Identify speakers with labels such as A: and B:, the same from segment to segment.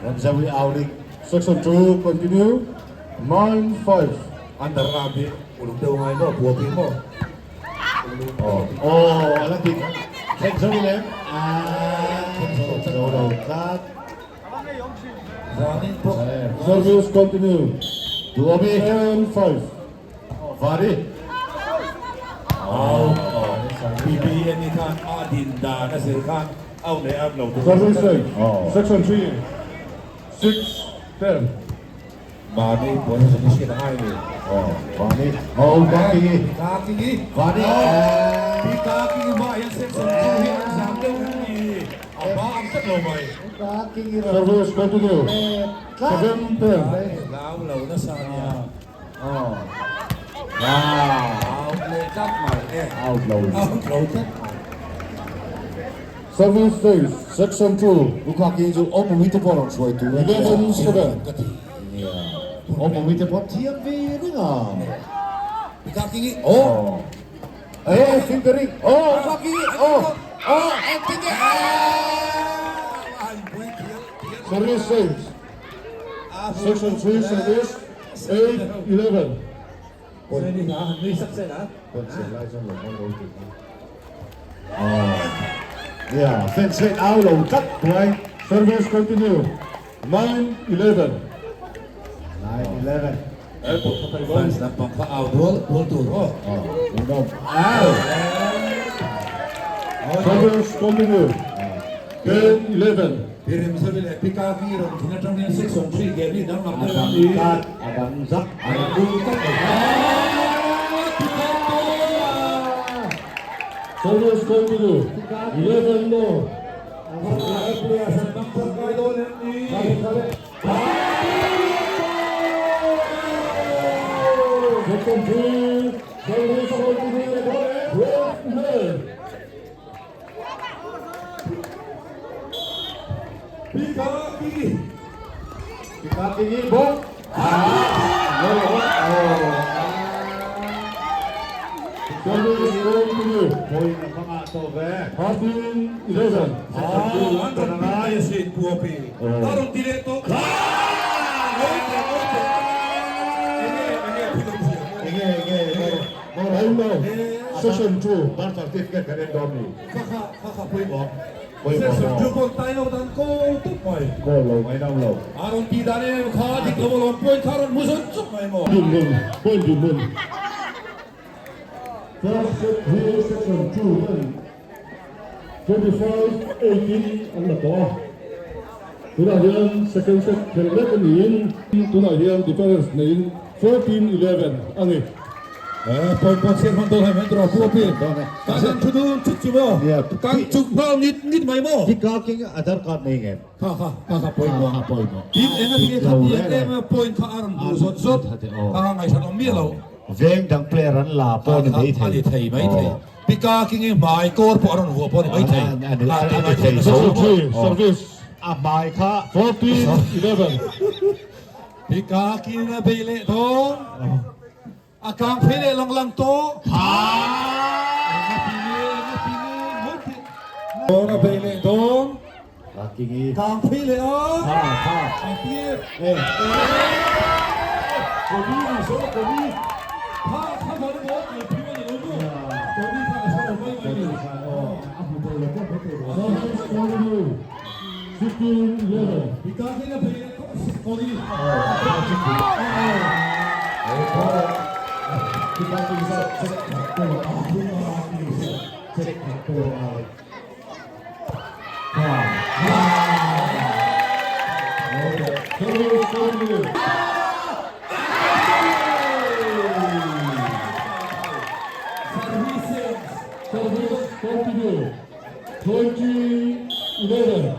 A: Remzawi Auling.
B: Section 2 continue 9 5.
C: Under arm hi uluk deuh ngai maw buak hi maw.
A: Oh oh ala dik thleng zo lem ah thleng zo lo tlat.
C: Zanin pawh.
B: Service continue.
A: Duhawmi.
B: 10 5.
A: Vari.
C: Au PPN hi khan a din dan a zir khan out leh out lo tur.
B: Service section 3 6 10.
C: Vani puan hi chu hriat a ngai ni.
A: Oh Vani. Oh Kakingi.
C: Kakingi.
A: Vani.
C: Pi Kakingi hmaah hian section 2 hi an zam deuh em ni? A hma ang tlat lo mai.
A: Kakingi
B: Service continue. 7 10.
C: Lau lo nasa nia.
A: Oh. Wow.
C: Out leh tlat mai e.
A: Out lo.
C: Out lo tlat mai.
B: Service safe section 2.
A: Lukakingi chu awm awmi te pawh rawn hruai tur a nia.
B: 11 7.
C: Ka ti.
A: Nia. Awm awmi te pawh thiam ve reng a.
C: Lukakingi. Oh.
A: Eh fingering. Oh Lukakingi. Oh. Oh engtin nge.
B: Service safe. Section 3 service 8 11.
A: Nia fence vel au lo tlat buai.
B: Service continue 9 11.
A: 9 11.
C: Fans lampang kha au dual dual tur aw.
A: Oh hmuhnawm. Au.
B: Service continue 10 11.
C: Pi Remzawi leh Pi Kaki rawn thin atang hian section 3 game hi danglam
A: A
C: deuh
A: dang
C: a ni.
A: tlat, a dang zak.
C: A dang tlat lo.
B: Service continue 11 more.
C: Players an hmang tangkai dawn em ni?
B: Section 3 service continue 12 11.
C: Pi Kaki.
A: Pi Kakingi bawk.
B: Service continue
A: Point a hmangah tawh ve.
B: 13 11.
C: Ah, an rawn ti mai asin Puapi. A rawn ti leh tawh. Ngawi teh, ngawi teh. Enge, enge thil awm zia maw?
A: Enge, enge, maw?
B: Time out. Section 2.
A: Birth certificate kan en dawn ni.
C: Kha kha, kha kha pawimawh.
A: Pawimawh
C: Section
A: maw?
C: 2 pawh time out an call tawp mai.
A: Call lo mai dam lo.
C: A rawn ti dan em em kha dik lo alawm point kha a rawn hmu zawt zawt mai maw?
B: Dinhmun, point dinhmun. First set hi section 2 ten 25 18 an la tawh a. Tunah hian second set khelh mek a niin tunah hian difference neiin 14 11 a ni.
C: Point pawh chhiat hman dawn hai mai tur a pu a pi. Kan han thu dun chut chu maw? Kan chuk nghal ngit ngit mai maw?
A: Tika king Aadhaar card nei ngem?
C: Kha kha kha kha point maw?
A: Kha point maw?
C: Tin eng a tinge kha ti em em a point kha a rawn hmu zawt zawt. Kha kha ngaihsan awm miah lo.
A: Veng dang player an la pawh ni mai thei.
C: A ni thei mai thei. Pika king i hmai kawr pawh a rawn vuah pawh ni mai thei.
A: A ni thei.
B: Section 3 service.
A: A hmai kha.
B: 14 11.
C: Pika king a bei leh dawn. A kang phei leh lang lang tawh. Enga ti nge, enga ti nge, ngawi teh. Dawn a bei leh dawn. Kang phei leh a. Eng ti nge. Kobi ni so, Kobi. Kha, kha zawn emaw, kal phei a ni lo maw? Kobi kha ka sawi mai mai ni.
B: Service continue. 15 11.
C: Pika king a bei leh tawh, Kobi.
B: Service continue. Service continue. 20 11.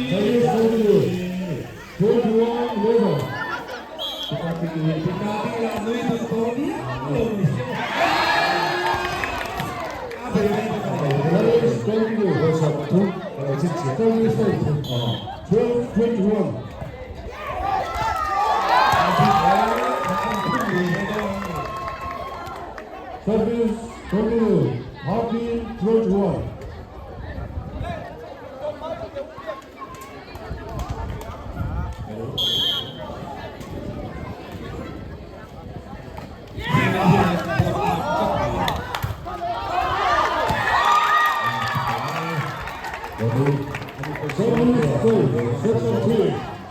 B: Service continue. 21 11. Service continue. Service 12 21. Service continue 13 21.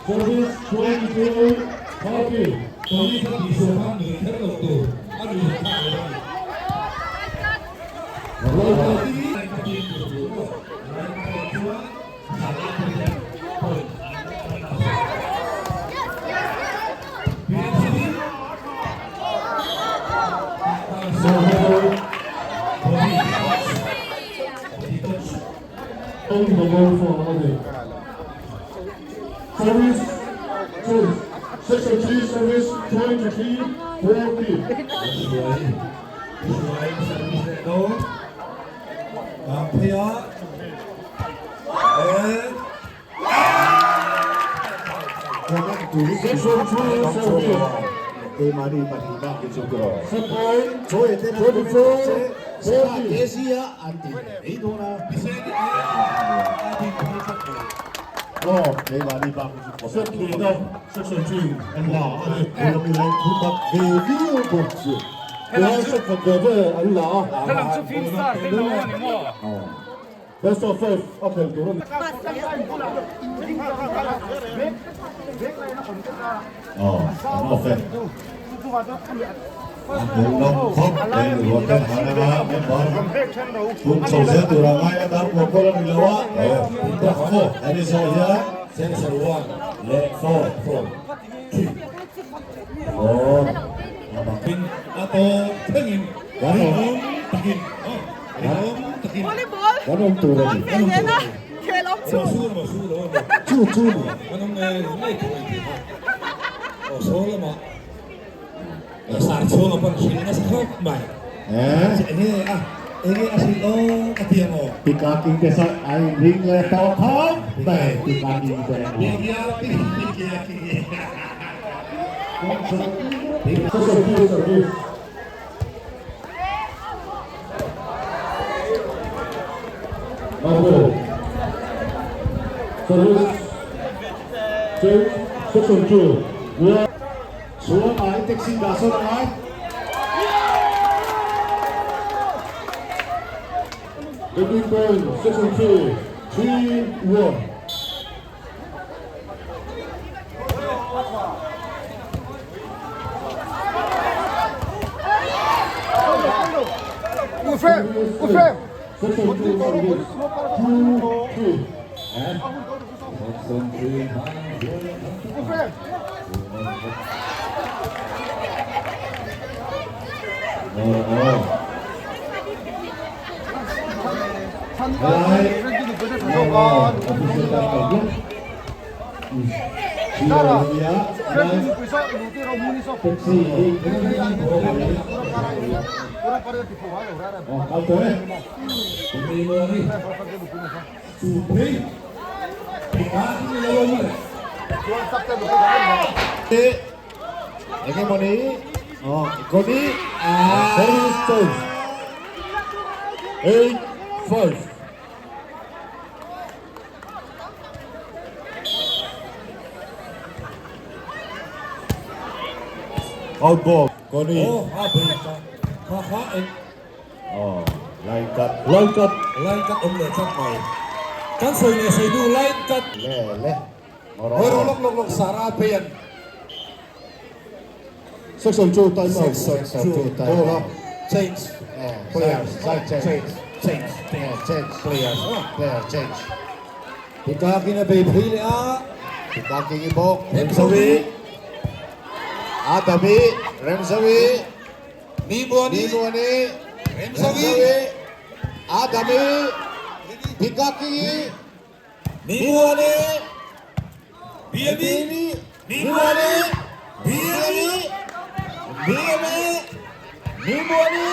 B: Service 22 30.
C: Tony kha tihsual kha nui kher lo tur a nui han thlak lo a ni.
B: Service change. Section 3 service 23 40.
C: Hruai service leh dawn. Kang phei a.
B: Set point 24 40. Set hnihna section 2 an la a ni. Tihian set khat ve ve an la a. Best of 5 a khel tur a ni.
C: A tawp thlengin rinawm takin rinawm takin
A: Kan awm tur a ni. Chu chu ni. Pikaking te sa ai ring le tawh khawp mai pikaking te.
B: Section 2 service. Bravo. Service change. Section 2. One.
A: Chuan ai taxi dah sawn angai.
B: Getting point. Section 2. 3 1. Section 2 service. 2 3.
A: Engemawni Kawni
B: Service change. 8 5.
A: Out ball Kawni line cut
B: Line cut.
C: Line cut awm leh tlat mai. Kan sawi leh sawi hnu line cut.
A: Le le.
C: Hawi lawk lawk lawk Sara phei an.
B: Section 2 time out.
A: Section 2 time
B: Ball
A: out.
B: up.
C: Change.
A: Players side change.
C: Change.
A: Change
C: Players.
A: Player change.
C: Pikakin a bei phei leh a.
A: Pikakin i bawk. Remsawi. Adami. Remsawi.
C: Nimuani.
A: Nimuani.
C: Remsawi.
A: Adami. Pikakin.
C: Nimuani. Biami. Nimuani. Biami. Biami. Nimuani.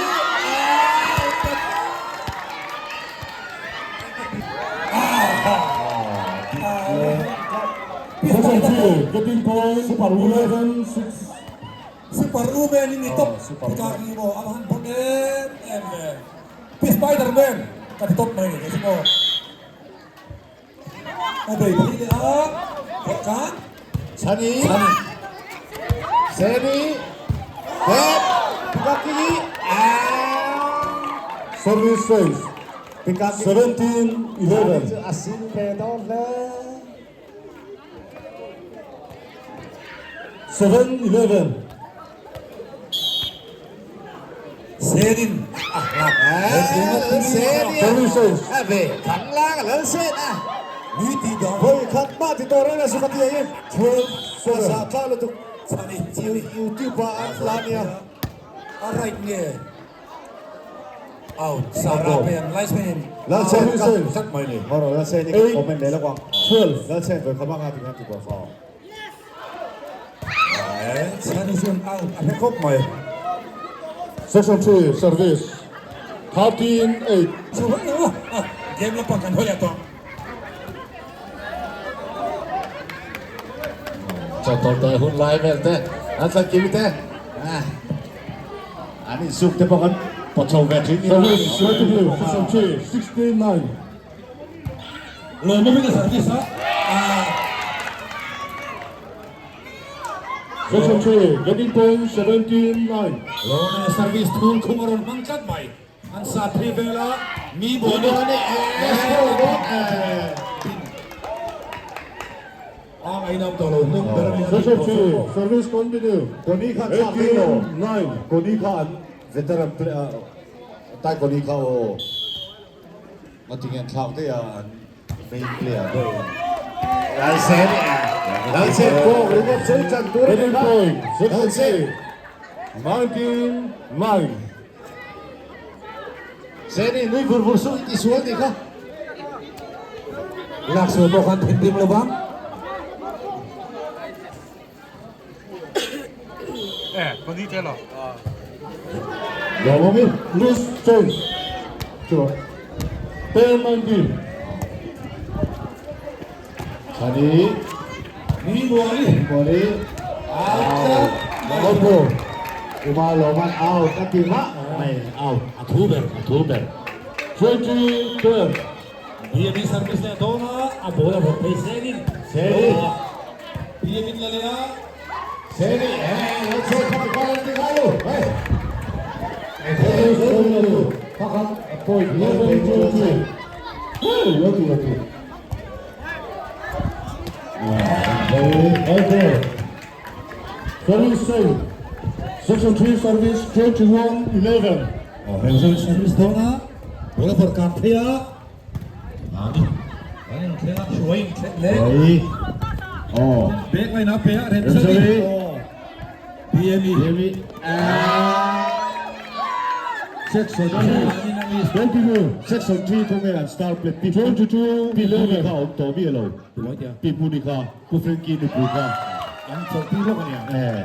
B: Section 2 getting point. 11 6.
C: Super Ruben ini top. Pikakin mo. Amahan po eh.
D: em ve. Pi Spiderman ka ti tawp mai ni kei chu maw. A bei phei leh a, Vawkkan.
A: Chhani. Chhani. Seni. Dep. Pikakini. Ah.
B: Service safe.
A: Pikakini.
B: 17 11.
A: A sin ve dawn hle.
B: 7 11.
D: Senin a hlak.
B: Service safe.
A: A ve khanglang a lal sen a.
D: Nui ti dawn.
A: Vawi khat mah ti tawh reng a suka ti a in.
B: 12 7.
A: Sa tla lutuk.
D: Chhani.
A: YouTube ah an la nia.
D: A right nge. Out. Sara pe an linesman in.
A: Lal sen
B: Service safe.
A: kat mai ni. Moro lal sen ni
B: Eight.
A: comment leh lawk ang.
B: 12.
A: Lal sen vawi khat mah nga ti khan ti tawh fa.
D: Chhani chuan out a hre khawp mai.
B: Section 3 service. 13 8.
D: Chu game lampang kan hawi leh tawh.
A: Chawtawlh te hun lai vel te an tlan kim te an insuk te pawh kan pawt chho ve thin nia.
B: Service 22 section 3 69.
D: Lawm awmin a service a.
B: Section 3 getting point 17 9.
D: Lawm awmin a service thul khung a rawn hmang tlat mai. An sa phei vel a, mi buan
A: i.
D: A ngaihnawm tawh lo hnung ber a ni.
B: Section 3 service continue.
A: Koni kha chak thei lo.
B: 18 9.
A: Koni kha an veteran player tai Koni kha aw. Ngatinge an thlak daih a an main player ber. Lalsen Lalsen pawh ringawt sawi chan tur a ni
B: Getting
A: kha.
B: point. Section
A: Lalsen.
B: 3 19 9.
A: Seni nui vur vur suh i ti sual nih kha.
D: Lak sual pawh khan thinrim lo vang.
A: Lawmawmi.
B: Please change. Sure. 10 19.
A: Chhani.
D: Ni buani.
A: Buani.
D: Out.
A: Out. Uma Lawman out a ti mah mai out.
D: A thu ber.
A: A thu ber.
B: 20 12.
D: BME service leh dawn a, a ball a rawt phei Senin.
A: Seni.
D: BME la leh a.
A: Seni. Eh, lo che kha ti kha ti kha lo. Hey.
B: Service continue.
A: Pakhat point.
B: 11 20. Hey, lucky, lucky. Okay. Service save. Section 3 service 21 11.
D: Remzawin service dawn a, ball a vawrh kan phei a. Ani. An inthleng a, hruai inthleng leh.
A: Hruai. Oh.
D: Back line a pe a, Remzawin.
A: Remzawin.
D: BME.
A: BME. Section 3.
B: Continue.
A: Section 3 thung nge an star plate pi
B: 22
A: pi puni
B: 11.
A: kha awm tawh mi alo. Pi puni kha Pu Frankie nupui kha.
D: An chawlhpui lawk a nia.
A: Eh.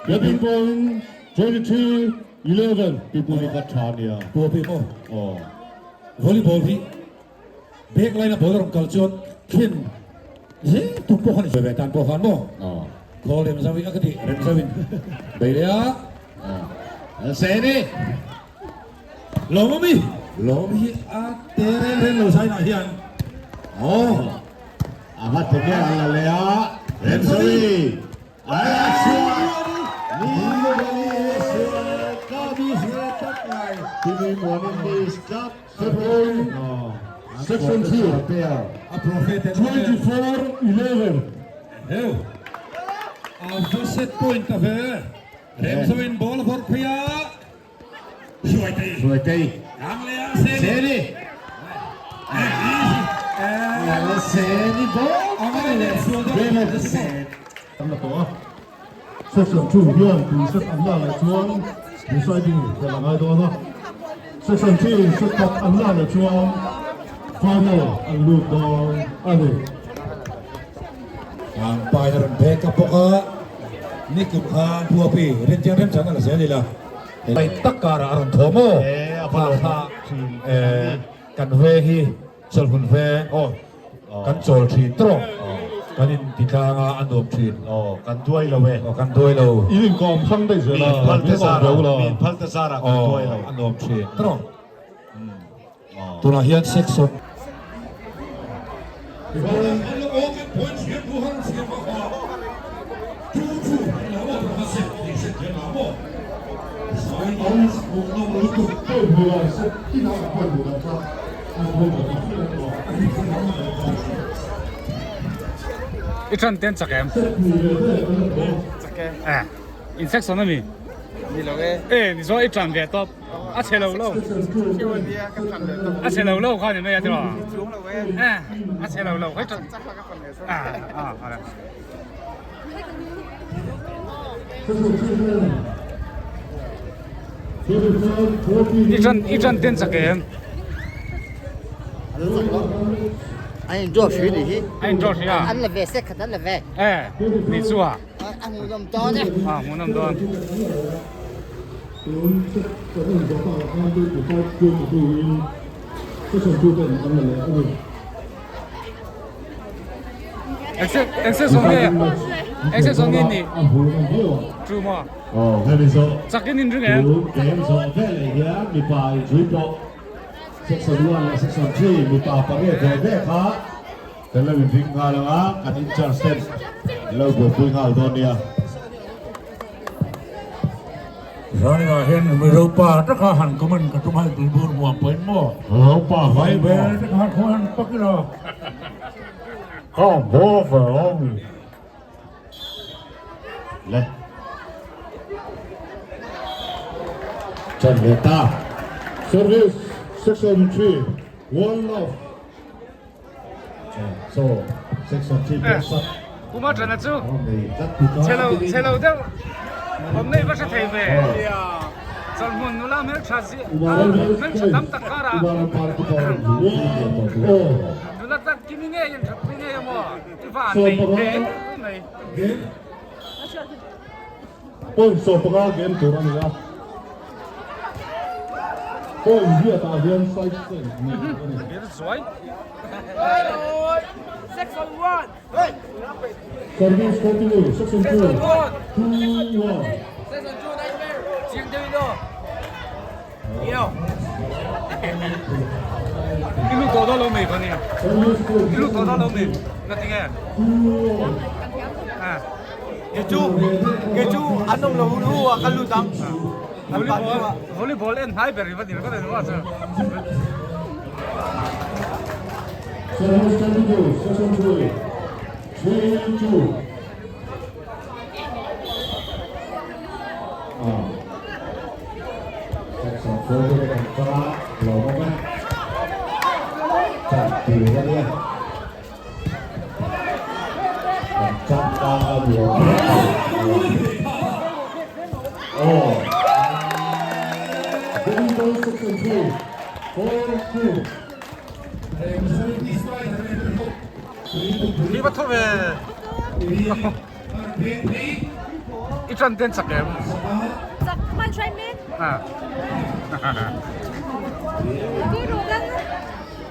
B: Getting point 23 11.
A: Pi puni kha tha nia.
D: Pu pi maw.
A: Oh.
D: Volleyball hi back line a ball a rawn kal chuan khen zel tum pawh khan i sawi ve tan pawh khan maw.
A: Oh.
D: Khaw Remzawin a ka ti Remzawin bei leh a.
A: Oh. Seni.
D: Lawm awm i. Lawm hi a te reng reng lo China hian.
A: Oh. A va ti nge an la leh a. Remzawi. Ai a chhuak. Ni Muani sual ka mi he tak mai. Ti mi Muani miss tlat.
B: Section
A: Oh.
B: Section 2.
D: A prophet
B: 24 11.
D: Heu. A va set point ta ve. Remzawin ball a vawrh phei a. Hruaitei.
A: Hruaitei.
D: Ang leh ang Seni.
A: Seni. Seni bawk.
D: Ang leh leh sual dawn.
A: Seni.
B: An la tawh a. Section 2 hian tui set an la leh chuan deciding fel a ngai dawn a. Section 3 set khat an la leh chuan final an lut dawn a ni.
D: Ang pain a rawn phek a bawk a. Nikum khan Puapi Rintiang remchang a la zel ila. Pai tak karah a rawn thaw maw? Kha kha kan veng hi chawlhmun veng aw kan chawl thin tawh. Kan in ti tlang a, a nuam thin.
A: Aw, kan duai lo e.
D: Aw, kan duai lo.
B: In inkawm hrang daih zel a, min awm bo la.
A: Mi inphal te zarah kan duai lo.
D: Aw, a nuam thin. Tawng. Tunah hian section.
E: I tran ten chak em?
F: Chak e.
E: Eh, in section ami?
F: Ni lo e.
E: Eh, ni zo i tran ve tawp. A chhe lo lo. A chhe lo lo kha ni mai a tiraw? Eh, a chhe lo lo kai tran. Ah, ah, ah. I tran i tran ten chak em?
F: An in draw hri ni hi.
E: An in draw hri a.
F: An la ve se khat an la ve.
E: Eh, ni chu a.
F: A hmuhnawm dawn e.
E: A hmuhnawm dawn. Eng se sawm nge? Eng se sawm nge ni? Chu maw?
A: Aw, hemi zawh.
E: Chakin in ring em?
A: Tun game zawh veleh hian mipa inzui pawh section 1 leh section 3 mipa pariat ve ve kha Kan lo inring nghal ang a, kan in-charge ten an lo buaipui nghal dawn nia.
D: Zanah hian Mizopa taka han comment ka tum a, Tuibur muang pawhin maw?
A: Mizopa
D: Vai ve taka han comment pak ila.
A: Ka bo ve ang. Le. Chan ve ta.
B: Service section 3 one love.
E: Kuma tana chu chhelo chhelo deuh awm nei va hre thei ve chawlhmun nula hmeltha zi hmeltha tam tak karah nula tak kimi ngei in thatpui ngei emaw i van nei hle mai.
B: Point 15 game tur a ni a, point riatah hian side stand nei tur a ni. Service continue, section 2, 2 1. Service continue, section 3, 3 2. Section 3, 4 2.
E: I tran ten chak em?
G: Chak man try me.
E: Ah.
G: Cứ đồ cân.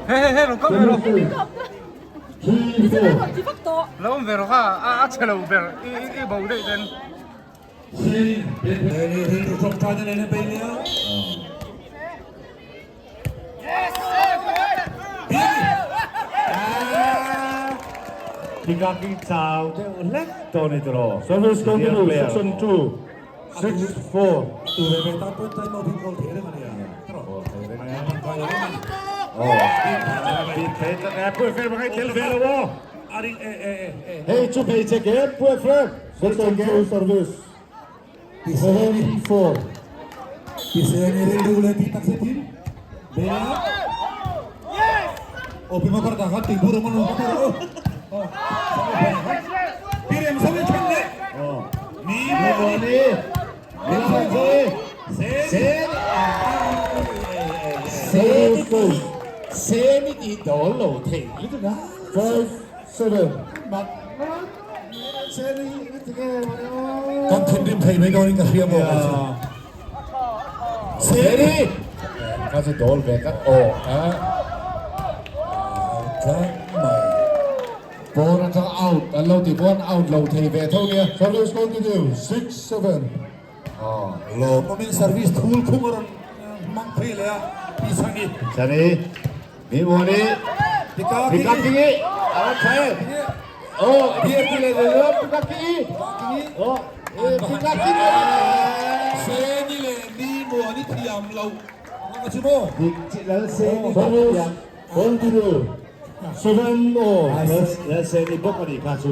E: He he he lo kam ve ro.
B: Three four.
G: Chỉ vắt to.
E: Lo awm ve ro kha a a chhe lo ber i i bo daih ten.
B: Service continue section 2 6 4. Section 2 service 7 4. Service goes 5 7.
D: Kan thinrim thei mai dawnin ka hria maw kei chu. Seri!
A: Ka chu dawl ve ka aw a.
D: Tlat mai.
A: Pawn atang out an lo ti pawn out lo thei ve tho nia.
B: Service continue, 6-7.
C: Lawmawmin service thul khung a rawn hmang phei leh a, Pi Chhani.
A: Chhani, Mi Muani, Pika Kingi, a rawn tha e. Aw, BFP leh Lelawm Pika Kingi. Aw, Pika Kingi.
C: Seni leh Mi Muani thiam loh ang a chu maw?
A: Dik chi Lal Seni bawk
B: Service
A: thiam.
B: continue, 7 all.
A: Lal Seni bawk a nih kha chu.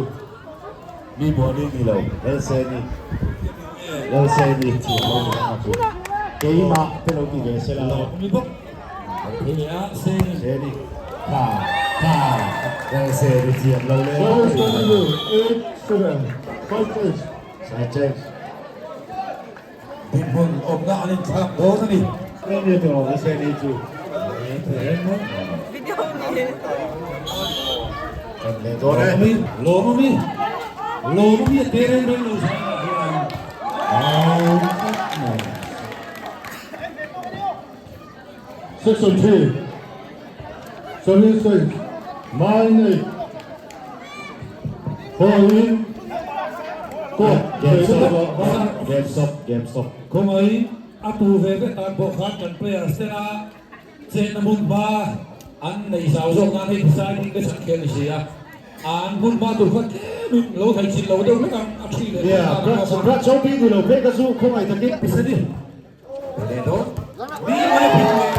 A: Mi Muani ni lo, Lal Seni. Lal Seni thiam lo ni ang a chu. Keimah te lo ti ve se la.
C: Lawmawmi bawk. Seni.
A: Seni. Kha, kha, Lal Seni thiam lo le.
B: Service continue, 8-7. Side change.
A: Side change.
C: Dinhmun awmna an inthlak dawn a ni.
A: Eng nge tawh Lal Seni chu? Kan leh dawn e.
C: Lawmawmi, Lawmawmi a te reng reng lo zan ah hian.
B: Section 3, Service change, 9-8. Following, court,
A: Game stop, game stop, game stop.
C: Khawngaih a tu ve ve tan pawh khan kan players tena chenna hmun hma an nei zau zawk nan hei deciding te chhan khel ni si a, an hmun hma tur khan tlemin lo thei chin lo deuh vek ang a thi leh
A: Yeah, Brad, Brad Chaupi ni lo phei ka chu khawngaih takin.
C: Pisani leh dawn mi mai pin leh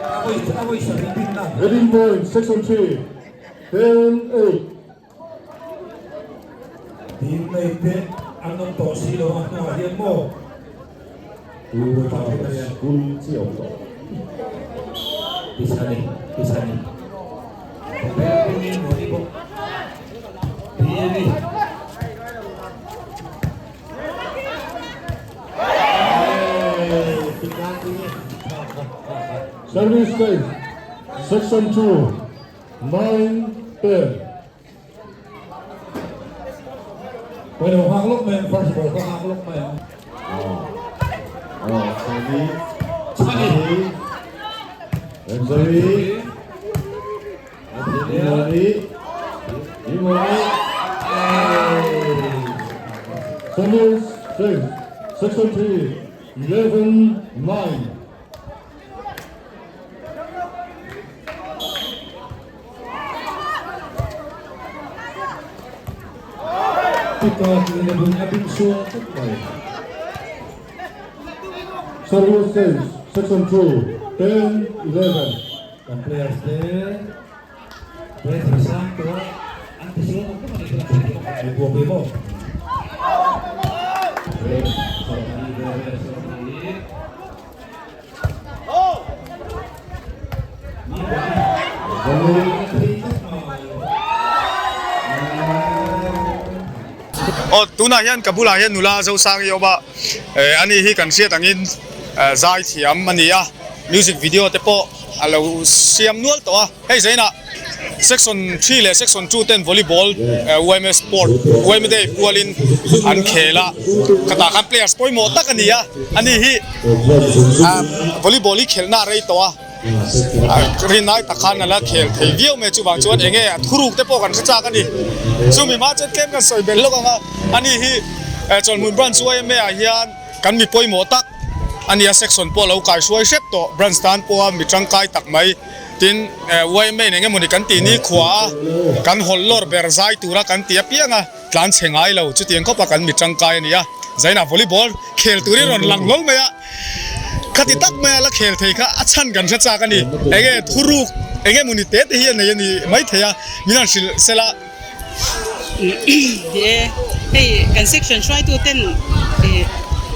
C: a vawi a vawi sarih pin na.
B: Heading point, Section 3, 10-8.
C: Team nei te an awm tawh si lo a hnungah hian maw?
A: School chi awm tawh.
D: Pisani, Pisani.
B: Service change, Section 2, 9-10.
C: Pwede mo nghak lawk mai ang first ball ka nghak lawk mai ang.
A: Aw, Chhani. Chhani. Remzari. Imoni. Imoni.
B: Service change, Section 3, 11-9.
C: Pika tih bun a bing sual tlat mai.
B: Service change, Section 2, 10-11.
C: Kan players te pressure sang tawh an ti sual ang tak a nih kha an buak ve maw.
H: Aw tunah hian ka bulah hian nula Zosang i awm a eh ani hi kan hriat angin eh zai thiam a ni a music video te pawh a lo siam nual tawh a hei zainah section three leh section two ten volleyball eh yma sport yma day pualin an khel a khatah khan players pawimawh tak a ni a ani hi ah volleyball hi khelhna a rei tawh a. Rinai tak khan a la khel thei viau mai chuvang chuan eng nge a thuruk te pawh kan hre chak a ni. Chumi hma chuan tlem kan sawi belh lawk ang a, ani hi Chawlhmun Branch yma ah hian kan mi pawimawh tak a ni a, section pawh a lo kai hruai hrep tawh, branch tan pawha mi tangkai tak mai. Tin, yma in eng emawni kan tih ni khua a, kan hawlh lawr ber zai tura kan tih apiang a, tlan chhe ngai lo, chutiang khawpa kan mi tangkai a ni a, Zainah volleyball khel turin rawn lang hlawl mai a, khati tak maia la khel thei kha a chhan kan hre chak a ni, enge thuruk enge mawni te te hi a nei a ni maithei a, min han hrilh sela.
I: Ni e, hei kan section hruaitu ten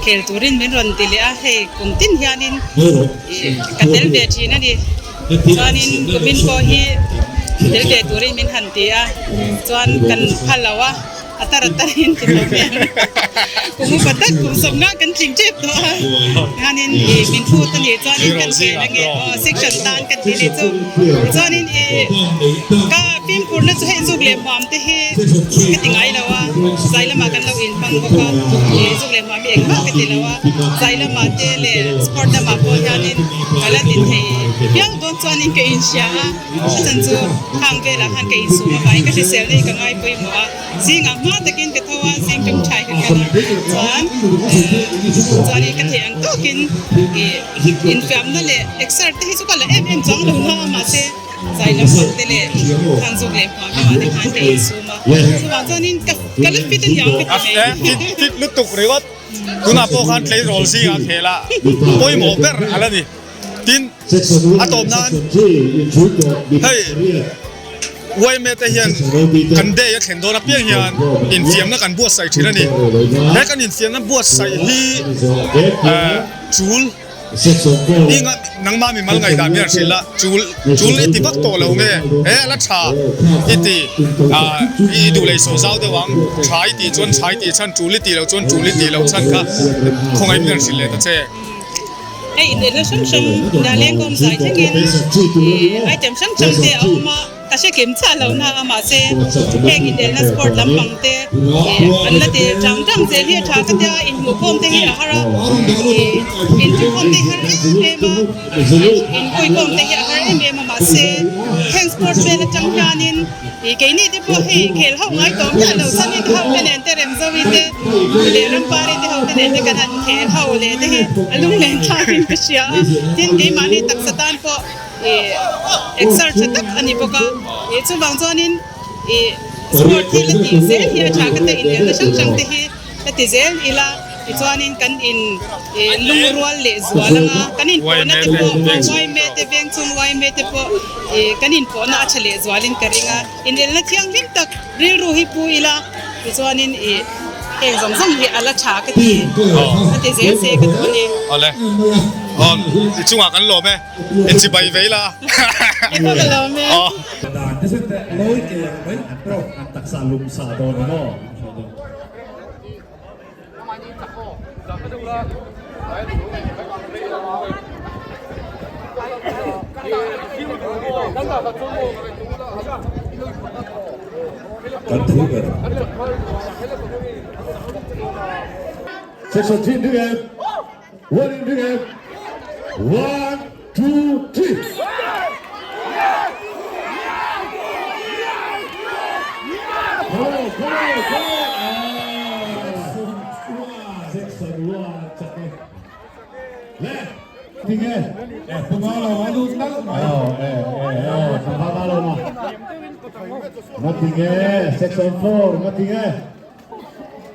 I: khel turin min rawn ti leh a, hei kum tin hianin ka tel ve thin a ni. Chuanin kumin pawh hi tel ve turin min han ti a, chuan kan phal lo a. A tar a tar in ti tawh mai ang. Kum upa tak kum sawmnga kan tling tep tawh a. Hianin i min phut a nih chuanin kan khel ange aw section tan kan ti leh chu. Tichuanin i ka fimkhurna chu hei zuk leh hmuam te hi ka ti ngai lo a, zai lamah kan lo inhmang bawk a, i zuk leh hmuam hi engmah ka ti lo a, zai lamah te leh sport lamah pawh hianin ka la ti thei viau dawn chuanin ka inhria a. A chan chu khang velah khan ka insum avangin ka hrisel na hi ka ngai pawimawh a, zingah hma takin ka tho a, zing tum thai ka kal a, chuan chuanin ka theih ang tawkin ih infiamna leh exer te hi chu ka la em em chuang lo na a, mahse zai lampang te leh khang zuk leh hmuam lamah te khan ka insum a, chuvang chuanin ka ka la fit aniang ka ti mai.
H: Fit fit lutuk ringawt, tunah pawh khan tleirawl zingah khel a pawimawh ber a la ni. Tin, a tawp nan hei yma te hian kan day a thlen dawn apiang hian infiamna kan buatsaih thin a ni. He kan infiamna buatsaih hi chul i nangmah mimal ngaihdan hian hrilh la, chul chul i ti vak tawh lo nge he a la tha i ti i duh leh saw zau deuh ang, tha i tih chuan tha i tih chhan, chul i tih loh chuan chul i tih loh chhan kha khawngaih hian hrilh leh ta che.
I: Hei inelna hrang hrang dah lengkawm zai thlengin ih item hrang hrang te a awm a, ka hre kim chiah lo na a mahse heng inelna sport lampang te ih an la ti tang tang zel hi a tha ka tia inhmuhkhawm te hi a har a ih intukhawm te hi a har em em a inpuikhawm te hi a har em em a mahse heng sport vel atang hianin ih keini te pawh hei khel ho ngai tawh miah lo chhan in ho te nen te remzawi te leh rampari te ho te nen te kan han khel ho leh te hi a lunglen thlakin ka hria a tin keimahni taksa tan pawh ih exer tha tak a ni bawk a ih chuvang chuanin ih sport hi la tih zel hi a tha ka te inelna hrang hrang te hi la ti zel ila tichuanin kan in ih lungrual leh zual anga kan inpawhna te pawh yma te veng chung yma te pawh ih kan inpawhna a tha leh zualin ka ring a inelna thianghlim tak rilru hi pu ila tichuanin ih heng zawng zawng hi a la tha ka ti a ti zel se ka duh a ni.
H: Awle aw i chungah kan lawm e inchibai ve ila.
I: I pawh ka lawm e.
H: Aw.
D: Dan te chu lawi ke ang mai
A: an taksa lum sa dawn a maw.
D: Kan thu ber.
A: Section 3 ding em. One in ding em. One, two, three. Come on, come on, come on. Ah. Section 1 chak e. Le. Tinge.
C: Eh, puma lo ma lut nalh mai.
A: Oh, eh, eh, oh, sangha ma lo ma. Ngatinge, section 4, ngatinge.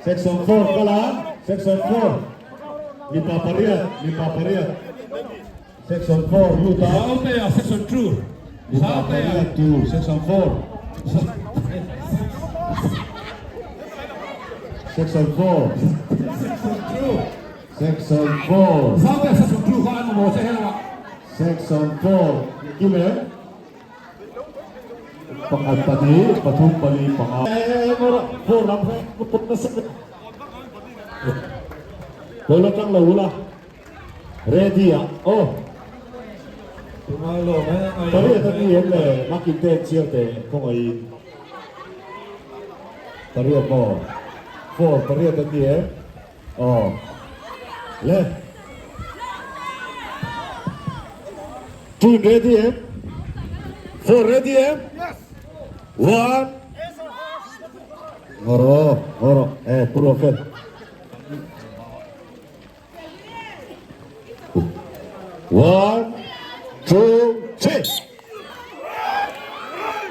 A: Section 4 kala, section 4. Mipa pariat, mipa pariat. Section 4 luta.
C: Sautea section 2.
A: Mipa
C: Sautea.
A: pariat 2, section 4. Section 4.
C: Section 2.
A: Section 4.
C: Sautea section 2 kha an mamawh che helama.
A: Section 4. Kime. Pakhat pahnih pathum pali panga. Four lam put nasa. Bola tang lo ula. Ready ah. Oh. Pariat a ni em le makin te chiang te khawngaih in. Pariat maw? Four pariat a ni em? Aw. Le. Two ready em? Four ready em? One. Ngoro, ngoro. Eh, puro fel. One, two, three.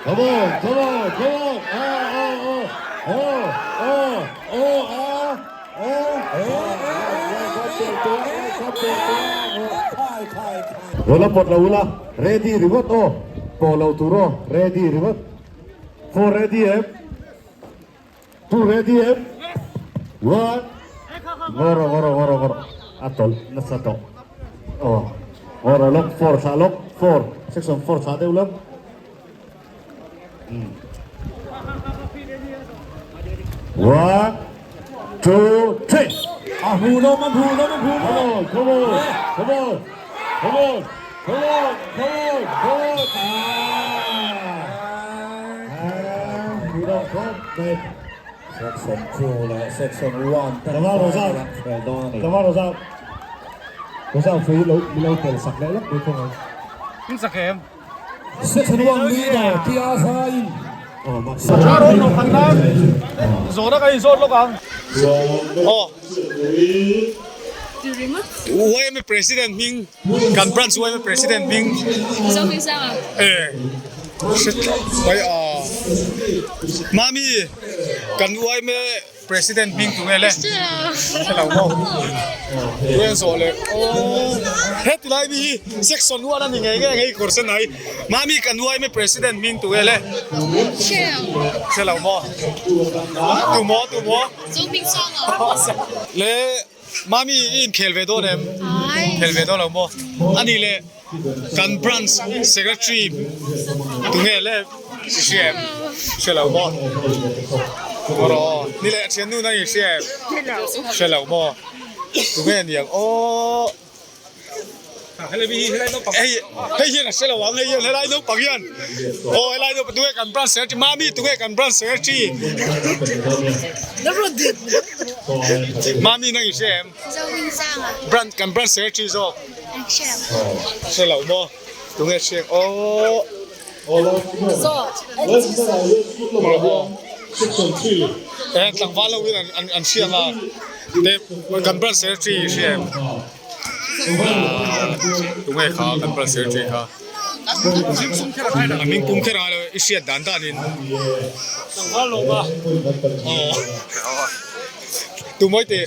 A: Come on, come on, come on. Ah, oh, oh, oh, oh, oh, ah, oh, oh, Rola pot lo ula, ready ringawt aw, pawh lo tur aw, ready ringawt. Four ready em? Two ready em? One. Ngawr ngawr ngawr ngawr. A tawlh nasa tawh. Aw. Ngawr lawk four thlah lawk four section four thlah deuh lawk. Hmm.
B: One, two, three.
C: A hmuhnawm, a hmuhnawm, a hmuhnawm.
B: Come on, come on, come on, come on, come on, come on, come on. Ah! Hmuhnawm khawp mai.
D: Section 2 leh Section 1 te an khel dawn a ni.
B: Tlangval Rozam, Rozam fei lo min lo tel sak leh lawk mai thung ang.
E: In sak em?
C: Section 1 leader Tia Zaiin.
H: Yma President hming kan branch yma President hming e hre a mami kan yma President hming tu nge le hre lo maw tu en zawh le aw heti lai mi hi section one a ni ngei ngei hei kawr sen ai mami kan yma President hming tu nge le hre lo maw tu maw tu maw le mami i inkhel ve dawn em khel ve dawn lo maw a ni le. Kan branch secretary tunge le i hria em? Hria lo maw? Rawh ni leh thiannu nang i hria em? Hria lo maw? Tunge niang aw hei hei hian a hre lo ang hei hian helai naupang hian aw helai naupang tunge kan branch secretary mami tunge kan branch secretary mami nang i hria em? Branch kan branch secretary zawk. Hre lo maw? Tunge hriak aw. Eh tlangval ho hian an an hriak a te kan branch secretary hria em? Tunge kha kan branch secretary kha a hming pum kher a i hriat dan dan in aw. Tumawite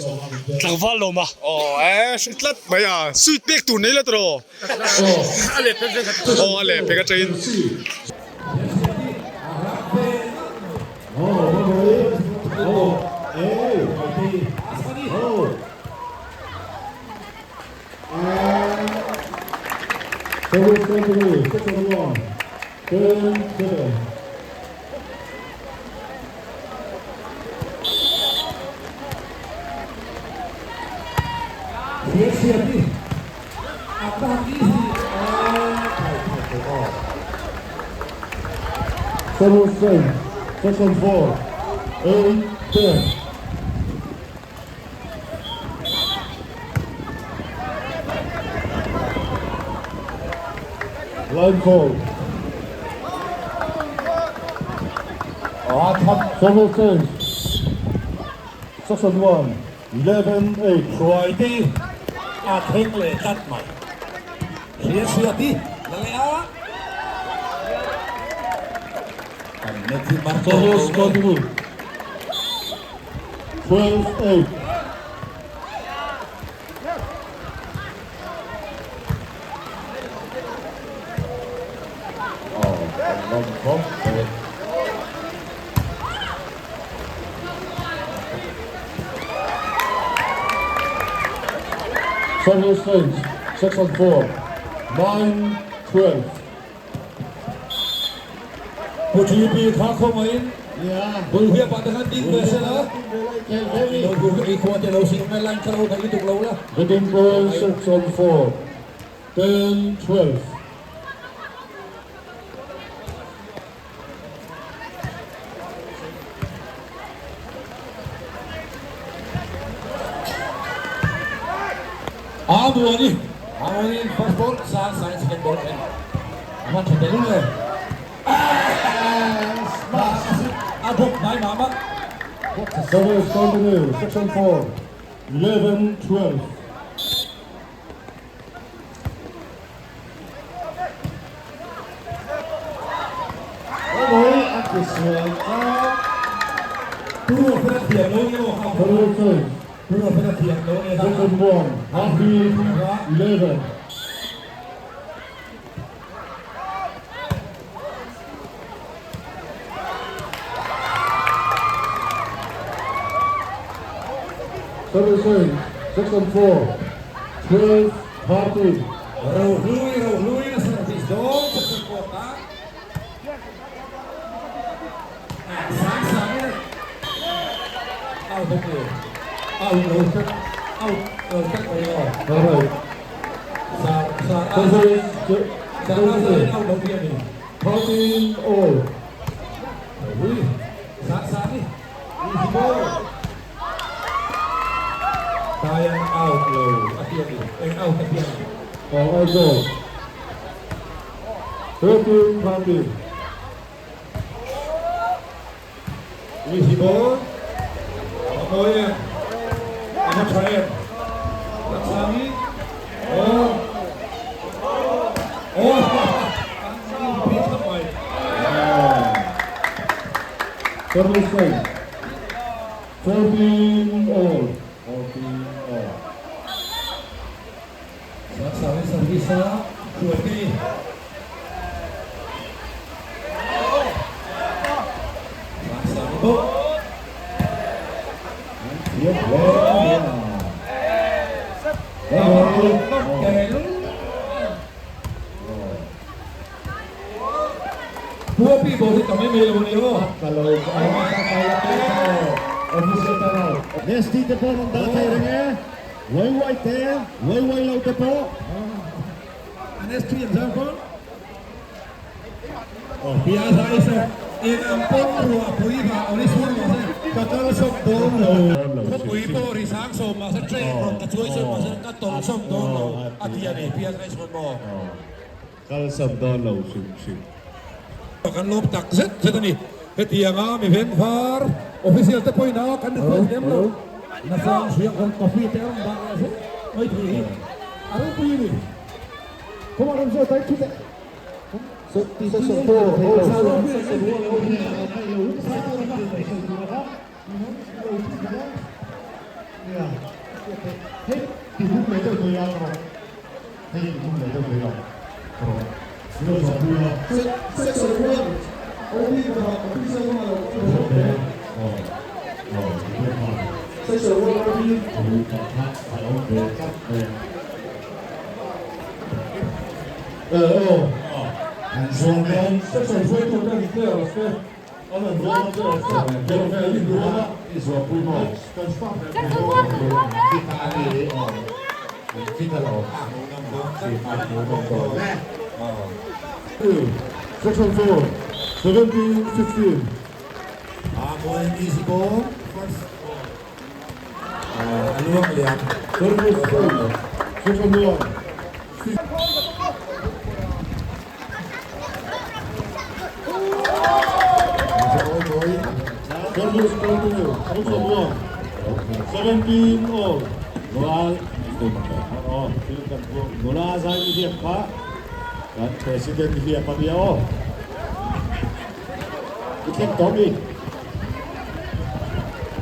H: tlangval lawm a. Aw e hre tlat mai a sweet pek tur nei la tawh a leh pek vek aw a leh pek atangin.
B: Seven seven section 4 8 10. Line call. Several change. Section 1, 11, 8.
D: Hruaite a thleng leh tlat mai. Hria hriati la leh a. Kan net hi mar tawh
B: Service
D: lo.
B: continue. 12, 8. Service change. Section 4, 9, 12.
C: Pu GP kha khawngaiin Bulhia pah te khan ding ve se la, lo i khua te lo sil mai line kha lo theih lutuk lo la.
B: Getting goal section 4, 10, 12.
C: Amuani, Amuani first ball, sang sang second ball en. Aman tha telul e. A bawk hnai mah mah.
B: Service continue, section 4, 11, 12. Service change. Section 1, Happy 11. Service change, section 4, 12, 13.
C: Rohlui, Rohlui a service dawn section 4 tan. Sang sang in.
D: bawk e. Out lo tlat, out lo tlat mai aw.
B: Alright.
D: Sar sar a sar a sar in out lo tih a ni.
B: 13 all.
D: Ui, sar sar ni. Easy ball. Tayan out lo a ti a ni. Eng out a ti a ni.
B: All goal. 13 13.
D: Easy ball. A mawi em? A va tha em? Taksangi. Aw. Aw. An in phei thlap mai.
B: Service time. 14 all. 14 all.
D: Sangsangi service a hruai te. Sangsangi bawk.
A: Thiam hle a nia.
D: Puapi ball hi tam em em lo a ni aw.
A: Ka lo Official ta lo. Nesti te pawh rawn dah thei reng e. Wai wai te, wai wai lo te pawh.
D: An ST an zar pawn. Aw pia zai se eng ang pawn ruah pui va awli sur mah se ka kal sawm dawn lo. Khawpui pawh ri sang sawm mah se train rawn ka chuai sawm mah se ka tawlh sawm dawn lo a ti a ni pia zai chuan maw.
A: Kal sawm dawn lo hrim hrim.
D: Kan lawm tak zet zet a ni. Hetianga mi vengvar official te pawhin a kan request lem lo. Nasang hriang rawn coffee te a rawn dah leh zet mai thei hi a ropui a ni.
B: Section 4, 17 15.
D: Amuan easy ball. First ball. Aluang liam.
B: Service Section 1. Service continue. Section 1. 17 all.
A: Nula Nula zai mi hiap kha kan president hiap a nia aw. I thleng tawh mi.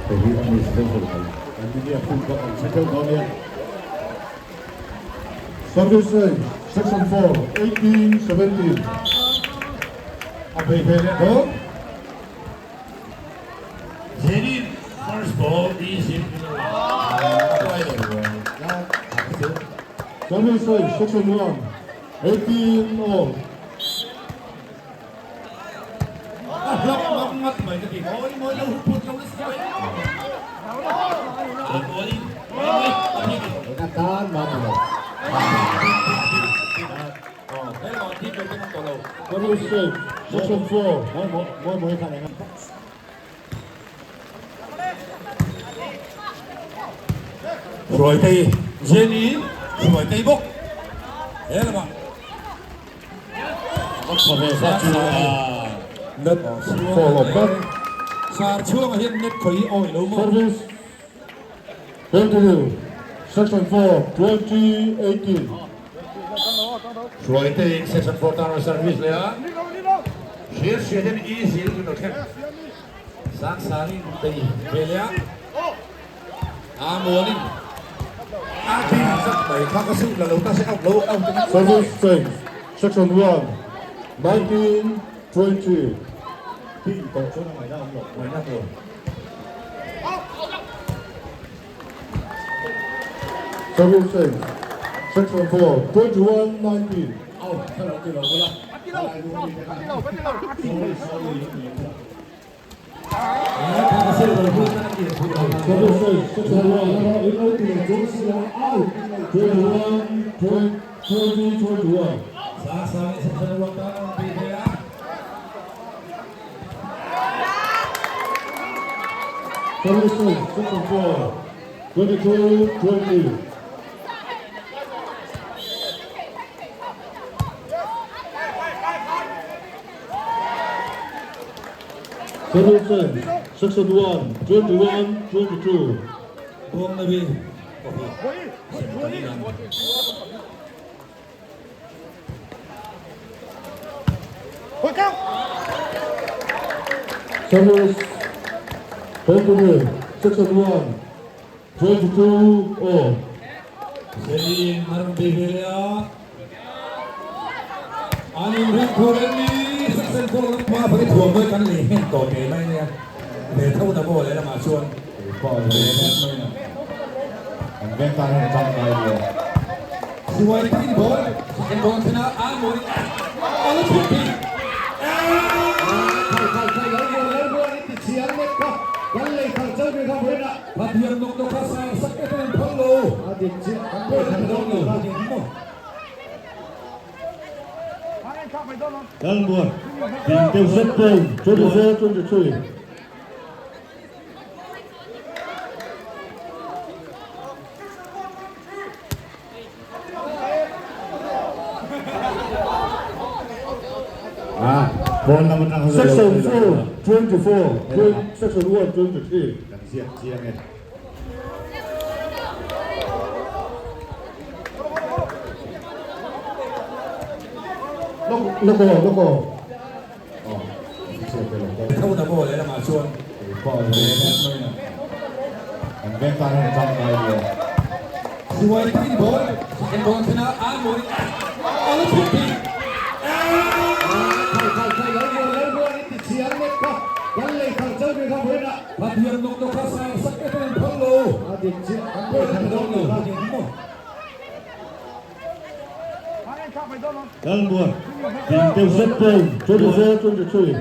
A: Hei hi a mi special mai. Kan media phun kha kan hre theuh dawn nia.
B: Service Section 4, 18 17.
D: A bei ve leh dawn. Jenny first ball easy.
B: Service Section 1, 18 all.
D: A hlak ngam ngat mai ka ti. Mawi mawi lo put lo nasa mai. A mawi mawi mawi.
A: Eng atan mah ni lo.
B: Service Section 4.
A: Mawi mawi mawi khan eng.
D: Hruai tei Jenny hruai tei bawk. He lamah.
B: Net follow back.
D: Sar chhuangah hian net khawi hi awi lo maw?
B: Service continue. Section 4, 20 18.
D: Hruai tei section 4 tan service leh a. Hriat hriat hian easy lutuk in lo thleng. Sang sangin bei ve leh a. A muanin a ding zat mai kha ka suh la lo ta se out lo out.
B: Service change. Section 1, 19 20.
A: Tih tawh chuan a ngaihna awm lo.
D: Ngaihna tur.
B: Service change. Section 4, 21 19.
A: Out kha lo ti lo bula. Sorry sorry.
B: Section 4, 22, 20. Seven, section 1, 21, 22.
C: Buong na bi.
B: Service, continue, section 1, 22, all.
C: Seni Marang Bibilia. Anin rin ko rin ni section 4 lang pa pag ito mo kan le hen to te mai ne. Le thau na bo le la ma chuan.
A: Pa le an veng tan an tang kai le.
C: Siwai tin bol. Second ball na amon. Ano chuti.
A: Khai khai khai lo bo lo bo ni ti chiang met ka. Kan lei thar chau ni ka bhoi na.
C: Pathian nok nok ka sa sak te tan phal lo.
A: A dik chi an lei thar chau ni ka. Dal buan. Tin teu
B: Set point, 24, 23.
A: Ah, bon naman ang
B: Section 4, 24, section 1, 23.
A: Kan siap chiang e.
B: Loko, loko.
A: Oh, siap lo.
C: Thau na bo le la ma chuan.
A: Pa le. An veng tan an tang kai le.
C: Siwai tin bol. Second ball na amon. Ano chuti.
A: Khai khai khai lo bo lo bo ni ti chiang met ka. Kan lei thar chau ni ka bhoi na.
C: Pathian nok nok ka sa sak te tan phal lo.
A: A dik chi an lei thar chau ni ka. Dal buan. Tin teu
B: Set point, 24, 23.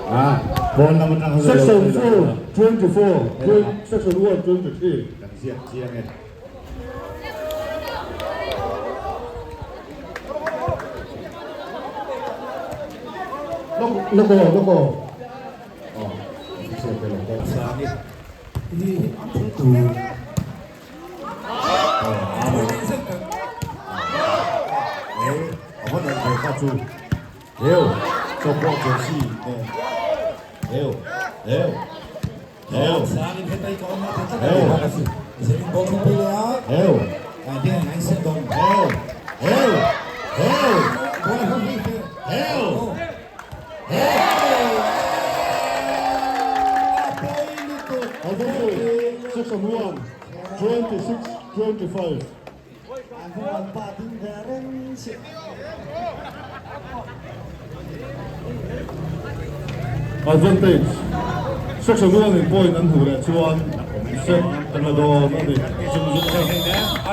A: Ah, bon naman ang
B: Section 4, 24, section 1, 23.
A: Kan siap chiang e.
B: Loko, loko.
A: Oh, siap lo.
C: Sa ni. Hi tu.
A: Eh, apa nak buat tu? Eu, cho po cho si. Eu, eu, eu,
C: Sa ni phetay ko na ta.
A: Eu.
C: Second ball ng pila.
A: eu,
C: Adi ang second.
A: eu, eu, eu,
C: Ball ng
A: eu.
B: Advantage, section 1, 26, 25. Advantage, section 1 in point an hu le chuan set an la dawn ani.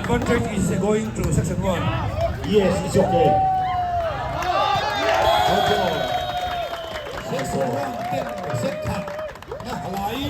C: Advantage is going to section 1.
A: Yes, it's okay.
C: Section 1 ten set khat na halai.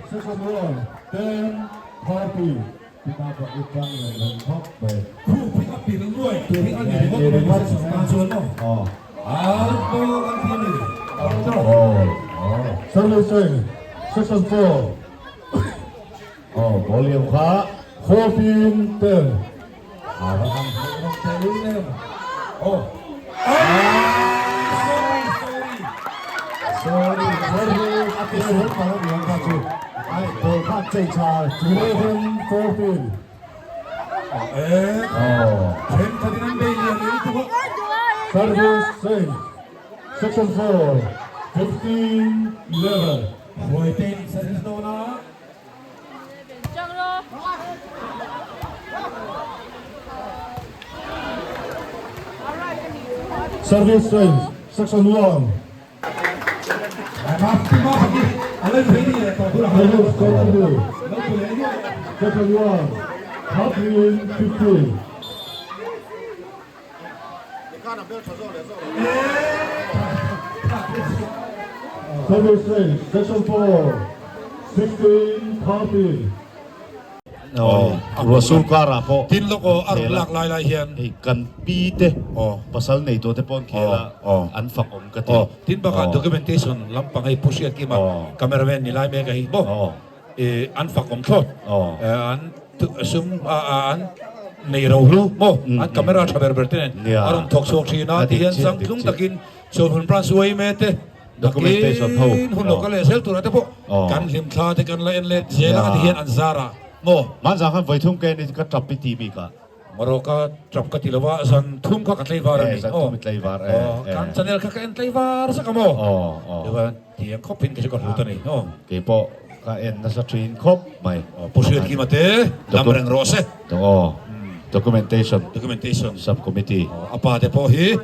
B: Section 1, 10, 30.
C: Khu pick up pi lang nuai. Pick up ni ko ko sa chuan no.
A: Oh,
C: Ah, bo kan ti ni.
A: oh, oh.
B: Service, section 4,
A: Oh, volume kha.
B: 14, 10.
A: Ah, rakam
C: Oh. Sorry, sorry.
A: Sorry, sorry. Ati sual pa lang yung ka chu. Ai, bol kha chei cha.
B: 11, 14.
C: Eh,
A: Oh.
C: Chen tadinan be lian ni tu ko.
B: Service, same. Section 4, 15 11.
C: Hruaitein service dawn a.
B: Service change, section 1. Service continue. Section 1, 13 15. Service change, section 4, 16 13.
A: Aw, ruahsur karah pawh
C: Tin lawk aw, a rawn lak lai lai hian.
A: Hei kan pi te pasal nei tawh te pawh an khel a, an fak awm ka ti.
C: Tin bakah documentation lampang hei Pu Hriat Kima cameraman ni lai mek a hi maw an fak awm thlawt. An sum an nei ro hlu maw an camera tha ber ber te nen a rawn thawk chhuak thin a ti hian changtlung takin Chawlhmun branch uaime te
A: Documentation ho.
C: Nakin hun lo kal leh zel turah te pawh kan hlim thla te kan la en let zel a ti hian an zar a maw.
A: Hmanzang khan vawithum ka en i ka tap i ti bik a.
C: Marawh ka tap ka ti lo a, zan thum kha ka tlaivar a ni.
A: Zan thum i tlaivar e.
C: Kan channel kha ka en tlaivar zak a maw. Tichuan tiang khawp in kei chu ka hlut a ni.
A: Keipawh ka en nasa thin khawp mai.
C: Pu Hriatkima te dam reng rawh se.
A: Documentation.
C: Documentation.
A: Sub committee.
C: A pa te pawh hi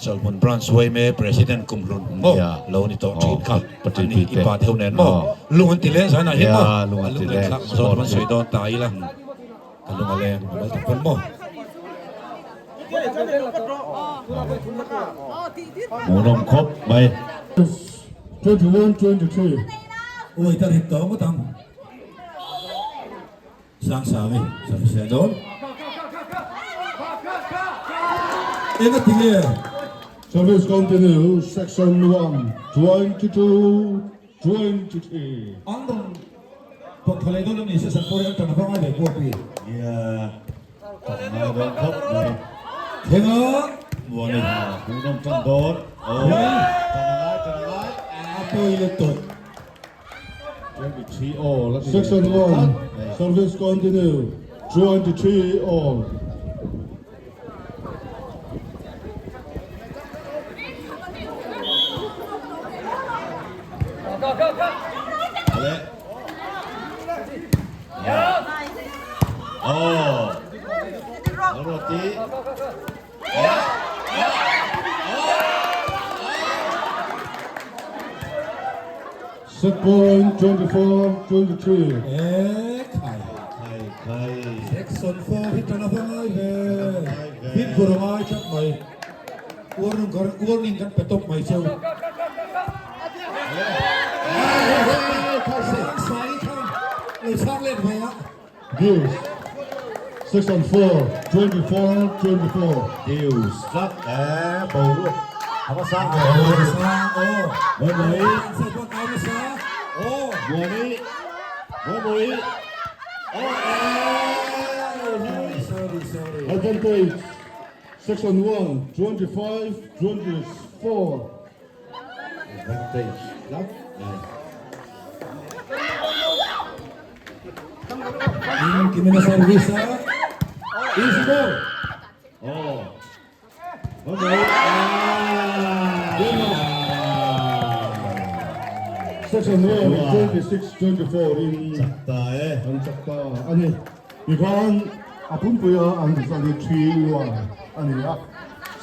C: Chawlhmun Branch Uaime President Kumhlun maw lo ni tawh thin kha an ni i pa te ho nen maw lung an ti leng zan ah hian maw a lung leng thlak zawn an sawi dawn ta ila ka lung a leng a mal tak pawn maw.
A: Hmuhnawm khawp mai.
B: 21 23.
C: Uai ta rit tawh ngawt ang. Sangsangi sawisel dawn. Eng a ti nge?
B: Service continue section 1 22 23.
C: An rawn pawt tha leh dawn em ni se Sanpawr hi an tan avang ai ve pawh pi.
A: Nia, tan ngai dawn khawp mai.
C: Thlenga Muani.
A: Hmuhnawm tan dawn. Aw, tan a ngai, tan a ngai.
C: A pawi let tawh.
B: Section 1, Service continue, 23 all.
A: Oh, roti.
B: Set point 24 23.
C: E khai
A: khai khai.
C: Section 4 hi tan ava ngai ve. Bin bur ngai tlat mai. Warning kan warning kan pe tawp mai cheu. Sang sai kha lo chhang let ve a.
B: Deuce section 4 24 24.
A: Deuce tlat e boruak a va sang ve.
C: Boruak a sang aw.
A: Mawi mawi.
C: Sa pawh kau nasa aw.
A: Muani mawi mawi aw
C: eh. Sorry sorry.
B: Advantage section 1 25 24.
A: Advantage tlat e.
C: Kimina service a. Easy ball.
A: Oh. Okay.
B: Section 1 26 24 in
A: Chak ta e.
B: An chak ta a ni. Tikhan a pumpuia an result hi 3 1 a ni a.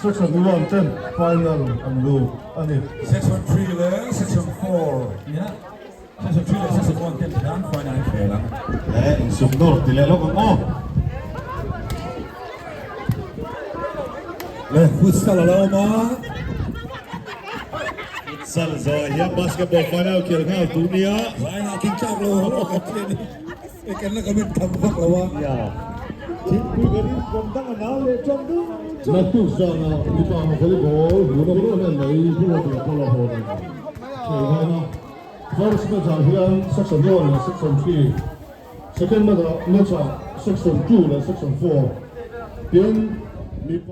B: Section 1 ten final an lut a ni.
C: Section 3 leh section 4 nia. Section 3 leh Section 1 ten hian final an khel ang.
A: Le insum nawr ti leh lawk ang aw.
C: Le futsal a lo awm a.
A: Futsal zawh ah hian basketball final khel nghal tur nia.
C: Line ah king tlak lo ho a kan thian hi e kan la comment tham vak lo a.
A: Ya. Thingpui kan in kawm dang a nau leh tawng deuh teuh.
B: Naktuk zana mipa volleyball hmuhnawm em em mai Buatia pawh a hawn ang. Thei dawn a. First match ah hian section 1 leh section 3, second match ah section 2 leh section 4 tin mipa.